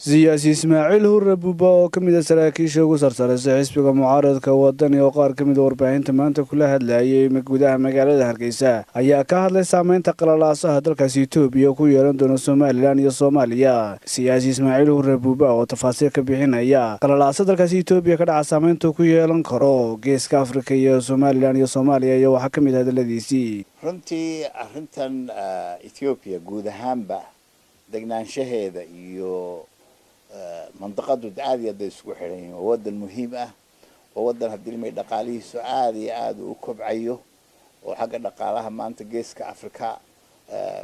Siyaasi Ismaaciil Hurre Buuba oo ka mid ah saraakiisha ugu sarsaraysa xisbiga mucaaradka Wadani oo qaar ka mid a warbaahinta maanta kula hadlayay gudaha magaalada Hargeysa ayaa ka hadlay saameynta qalalaasaha dalkaasi Itoobiya ku yeelan doona Somalilan iyo Soomaaliya. Siyaasi Ismaaciil Hurre Buuba oo tafaasiir ka bixinaya qalalaasa dalkaasi Itoobiya ka dhaca saameynta ku yeelan karo Geeska Afrika iyo Somalilan iyo Soomaaliya iyo waxaa ka mid ah hadaladiisii. Runtii arrintan Ethiopia guud ahaanba degnaanshaheeda iyo mandaqadu aad iyo aad bay isugu xidhan yihiin. Waa wadan muhiim ah, waa wadan haddii limay dhaqaalihiisu aada iyo aada u kobcayo, oo xagga dhaqaalaha maanta Geeska Africa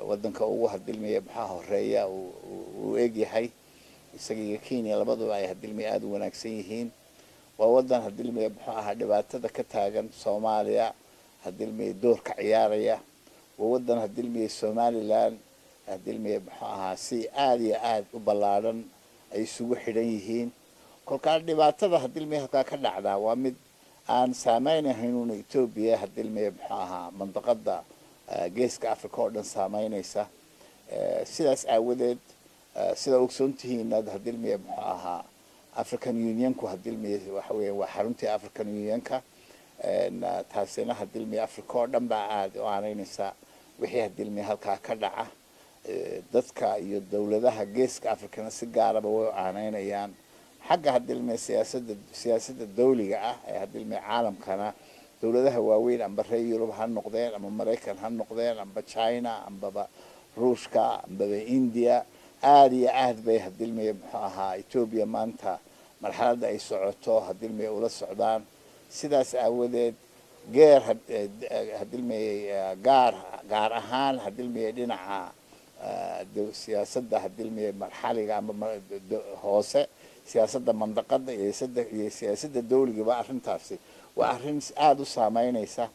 wadanka ugu hadilmaya maxaa horeeya uu egyahay, isaga iyo Kenya labaduba ay hadilmaya aada u wanaagsan yihiin. Waa wadan hadilmaya muxuu ahaa dhibaatada ka taagan Soomaaliya hadilmaya door ka ciyaaraya. Waa wadan hadilmaya Somaliland hadilmaya muxuu ahaa si aada iyo aada u ballaadhan ay isugu xidhan yihiin. Kolkaa dhibaatada hadilmaya halkaa ka dhacdaa waa mid aan saameynahayn Ethiopia, hadilmaya muxuu ahaa mandaqada Geeska Africa oo dhan saameynaysa. Sidaas aawadeed, sida ogsoon tihiin, hadilmaya muxuu ahaa African Unionku hadilmaya waxa weya waa xaruntii African Unionka, taasina hadilmaya Africa oo dhan baa aada u aaneynaysa wixii hadilmaya halkaa ka dhaca. Dadka iyo dowladaha Geeska Africana si gaaraba way u aaneynayaan. Xagga hadilmaya siyaasadda dawliga ah ee hadilmaya caalamkana, dowladaha waaweyn amba reer Yurub ha noqdeen, ama Maraykan ha noqdeen, amba China, ambaba Ruushka, ambaba India, aada iyo aad bay hadilmaya muxuu ahaa Ethiopia maanta marxaladda ay socoto hadilmaya ula socdaan. Sidaas aawadeed geer hadilmaya gaar ahaan hadilmaya dhinaca siyaasadda hadilmaya marxaliga ama hoose, siyaasadda mandaqada iyo siyaasadda dawligaba, arrintaasi waa arrin aada u saameynaysa.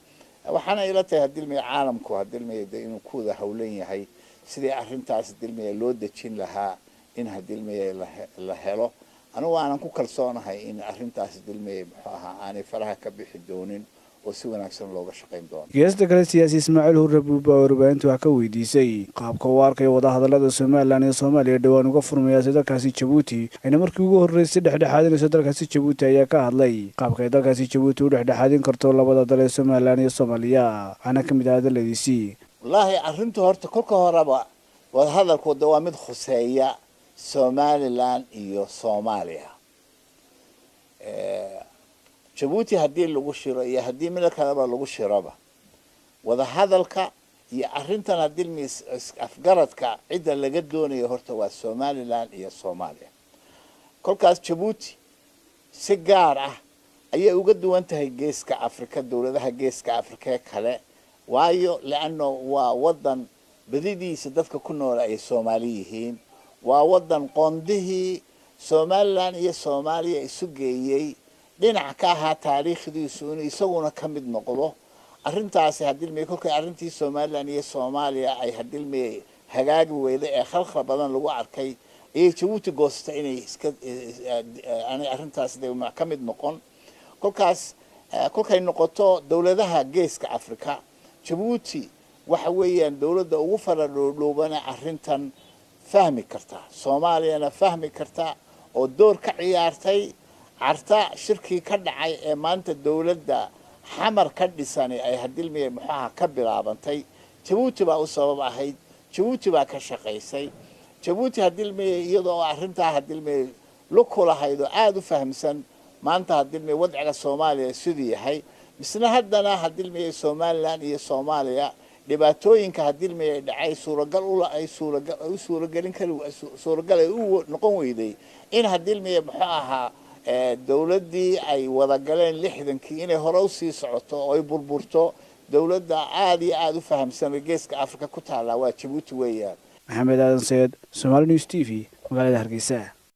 Waxaana ila tahay hadilmaya caalamku hadilmaya de inuu ku wada hawlan yahay sidii arrintaas hadilmaya loo dejin lahaa in hadilmaya la helo. Anigu aanan ku kalsoonahay in arrintaas hadilmaya muxuu ahaa aanay faraha ka bixi doonin oo si wanaagsan looga shaqayn doono. Geesta kale, siyaasi Ismaaciil Hurre Buuba oo warbaahintu wax ka weydiisay qaabka uu arkayo wadahadallada Somalilan iyo Soomaaliya dhowaan uga furmayaasi dalkaasi Jabuuti, ayna markii ugu horreysay dhexdhexaadinayso dalkaasi Jabuuti, ayaa ka hadlay qaabka ay dalkaasi Jabuuti u dhexdhexaadin karto labada dal ee Somalilan iyo Soomaaliya. Waxaana ka mid ah hadaladiisii. Wallaahi arrintu horta kolka horeba wadahadalku de waa mid khuseeya Somaliland iyo Soomaaliya. Jabuuti haddii lagu shiro iyo haddii mid kaleba lagu shiroba, wadahadalka iyo arrintan haddii afgaradka cidda laga doonayo horta waa Somaliland iyo Soomaaliya. Kolkaas Jabuuti si gaar ah ayay uga duwan tahay Geeska Africa, dowladaha Geeska Africa ee kale, waayo leano waa wadan badidiisa dadka ku nool ay Soomaali yihiin, waa wadan qoondihii Somaliland iyo Soomaaliya isu geeyey dhinac ka ahaa taariikhdiisu inuu isaguna ka mid noqdo arrintaasi. Hadilmay kolkay arrintii Somaliland iyo Soomaaliya ay hadilmay hagaagi weyday ee khalkhal badan lagu arkay, ayay Jabuuti goostay inay iska aanay arrintaas de ka mid noqon. Kolkaas kolkay noqoto dowladaha Geeska Africa, Jabuuti waxa weeyaan dowladda ugu fara dhuudhuubana arrintan fahmi karta, Soomaaliyana fahmi karta, oo door ka ciyaartay Carta shirkii ka dhacay ee maanta dowladda Xamar ka dhisani ay hadilmaya muxuaha ka bilaabantay. Jabuuti baa u sabab ahayd, Jabuuti baa ka shaqaysay. Jabuuti hadilmaya iyadoo arrintaa hadilmaya lug ku lahayd oo aada u fahamsan maanta hadilmaya wadciga Soomaaliya siduu yahay, misna haddana hadilmaya Somaliland iyo Soomaaliya dhibaatooyinka hadilmaya dhacay suuragal ay suuragal u suuragelin kari suuragal ay u noqon weyday in hadilmaya muxuu ahaa dowladdii ay wada galeen 60-kii inay hore usii socoto oo ay burburto. Dowladda aada iyo aada u fahamsan Geeska Africa ku taallaa waa Jabuuti weeyaan. Maxamed Aadan Sayed, Somaali News TV, magaalada Hargeysa.